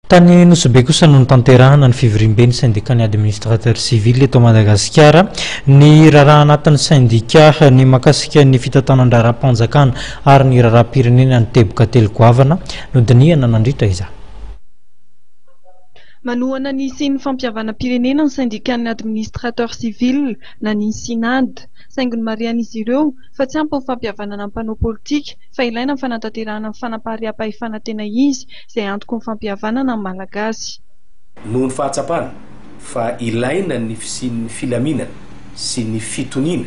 Tany Nosy Be kosa no notanterahana ny fivoriamben'ny syndicat-n'ny administrateur civil eto Madagasikara. Ny raharaha anatin'ny sendika, ny mahakasika ny fitantanan-draharaham-panjakana ary ny raharaham-pirenena ny teboka telo goavana nodinihana nandritra izany. Manohana ny hisian'ny fampihavanam-pirenena ny syndicat-n'ny administrateur civil na ny Synad. Saingy nomarihan'izy ireo fa tsy ampy ny fampihavanana ny mpanao politika fa ilaina ny fanatanterahana ny fanapariaham-pahefana tena izy izay antoky ny fampihavanana ny Malagasy. Noho ny fahatsapana fa ilaina ny fisian'ny filaminana sy ny fitoniana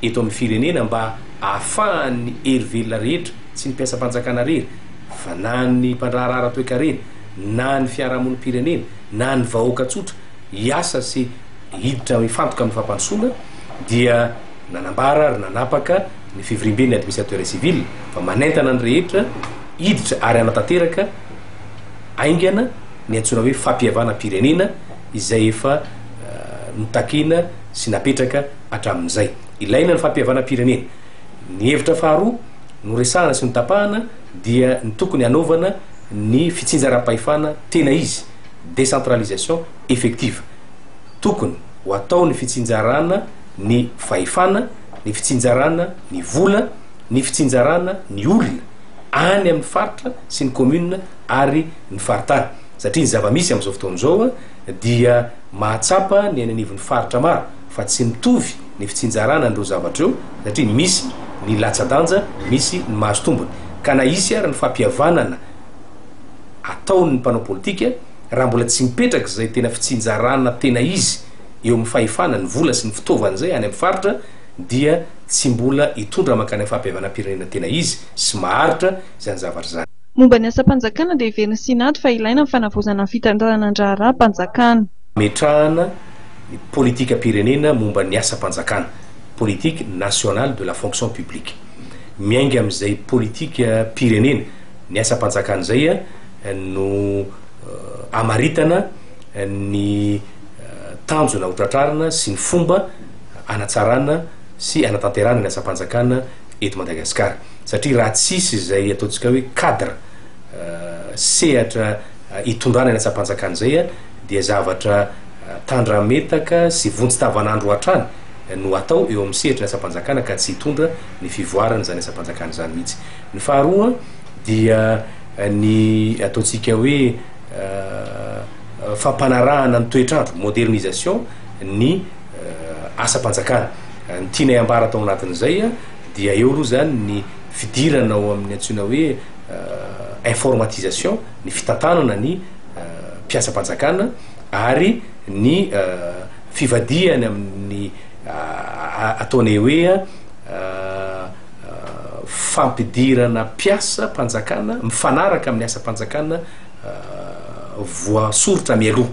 eto amin'ny firenena mba ahafahan'ny hery velona rehetra, tsy ny mpiasam-panjakana irery fa na ny mpandraharaha ara-toekarena, na ny fiarahamonim-pirenena, na ny vahoaka tsotra hiasa sy hiditra hifantoka amin'ny fampandrosoana dia nanambara ary nanapaka ny fivoriamben'ny administrateur civil fa manentana ny rehetra hiditra ary hanatanteraka haingana ny antsoina hoe fampihavanam-pirenena izay efa notakina sy napetraka hatramin'izay. Ilaina ny fampihavanam-pirenena. Ny hevitra faharoa noresahana sy notapahana dia ny tokony hanaovana ny fitsinjaram-pahefana tena izy, décentralisation effective. Tokony ho atao ny fitsinjarana ny fahefana, ny fitsinjarana ny vola, ny fitsinjarana ny olona any amin'ny faritra sy ny commune ary ny faritany satria ny zava-misy amin'izao fotoana izao dia mahatsapa ny any anivon'ny faritra maro fa tsy mitovy ny fitsinjarana an'ireo zavatra ireo satria misy ny latsa-danja, misy ny mahazo tombony ka na hisy ary ny fampihavanana ataon'ny mpanao politika raha mbola tsy mipetraka izay tena fitsinjarana tena izy eo amin'ny fahefana, ny vola sy ny fitaovana izay any amin'ny faritra dia tsy mbola hitondra mankany amin'ny fampihavanam-pirenena tena izy sy maharitra izany zavatra izany. Momba ny asam-panjakana dia heverin'ny Synad fa ilaina ny fanavaozana ny fitantanan-draharaham-panjakana. Ametrahana ny politikam-pirenena momba ny asam-panjakana, politique nationale de la fonction publique. Miainga amin'izay politikam-pirenena ny asam-panjakana izay no amaritana ny tanjona hotratrarina sy ny fomba hanatsarana sy hanatanterahana ny asam-panjakana eto Madagasikara. Satria raha tsisy izay ataontsika hoe cadre, sehatra hitondrana ny asam-panjakana izay dia zavatra tandrametaka sy vonjy tavanandro hatrany no atao eo amin'ny sehatry ny asam-panjakana ka tsy hitondra ny fivoarana izany asam-panjakana izany mihitsy. Ny faharoa dia ny ataontsika hoe fampanarahana ny toetr'andro, modernisation, ny asam-panjakana. Ny tianay ambara tao anatin'izay dia eo aloha izany ny fidirana ao amin'ny antsoina hoe informatisation, ny fitantanana ny mpiasam-panjakana ary ny fivadihana amin'ny ataonay hoe fampidirana mpiasam-panjakana mifanaraka amin'ny asam-panjakana voasoritra mialoha.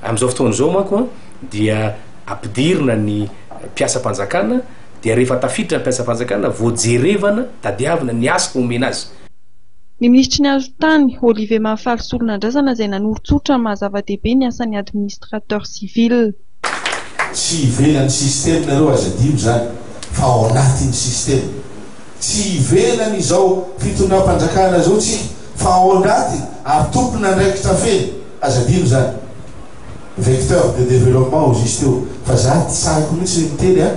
Amin'izao fotoana izao manko dia ampidirina ny mpiasam-panjakana dia rehefa tafiditra ny mpiasam-panjakana vao jerevana, tadiavina ny asa omena azy. Ny minisitry ny Hazo-tany, Olivier Mahafaly Solonandrasana izay nanoritsoritra ny maha zava-dehibe ny asan'ny administrateur civil. Tsy ivelan'ny système nareo aza adino zany fa ao anatin'ny système. Tsy ivelany izao fitondram-panjakana izao tsika fa ao anatiny ary tompon'andraikitra feno. Aza adino zany. Vecteur de développement hozy izy teo. Fa za tsy sahiko mihitsy ny miteny a,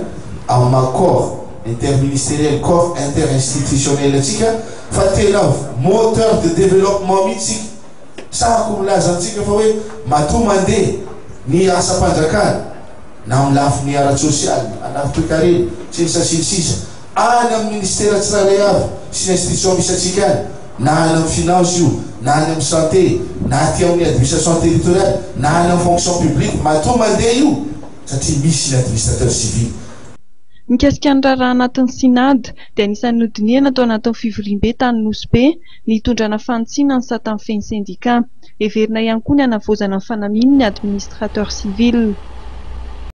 amin'ny maha corps interministériel, corps interinstitutionnel antsika fa tena moteur de développement mihitsy tsika. Sahako milaza amintsika fa hoe matoa mandeha ny asam-panjakana na amin'ny lafiny ara-tsosialy, na lafin-toekarena, sy ny sasiny sisa, any amin'ny ministera tsirairay avy sy ny institution misy antsika any, na any amin'ny finance io, na any amin'ny santé, na aty amin'ny administration territoriale, na any amin'ny fonction publique, matoa mandeha io satria misy ny administrateur civil. Mikasika ny raharaha anatin'ny Synad dia anisan'ny nodinihana tao anatin'ny fivoriambe tany Nosy Be ny hitondrana fanitsiana ny sata mifehy ny sendika. Heverina ihany koa ny hanavaozana ny fanamian'ny administrateur civil.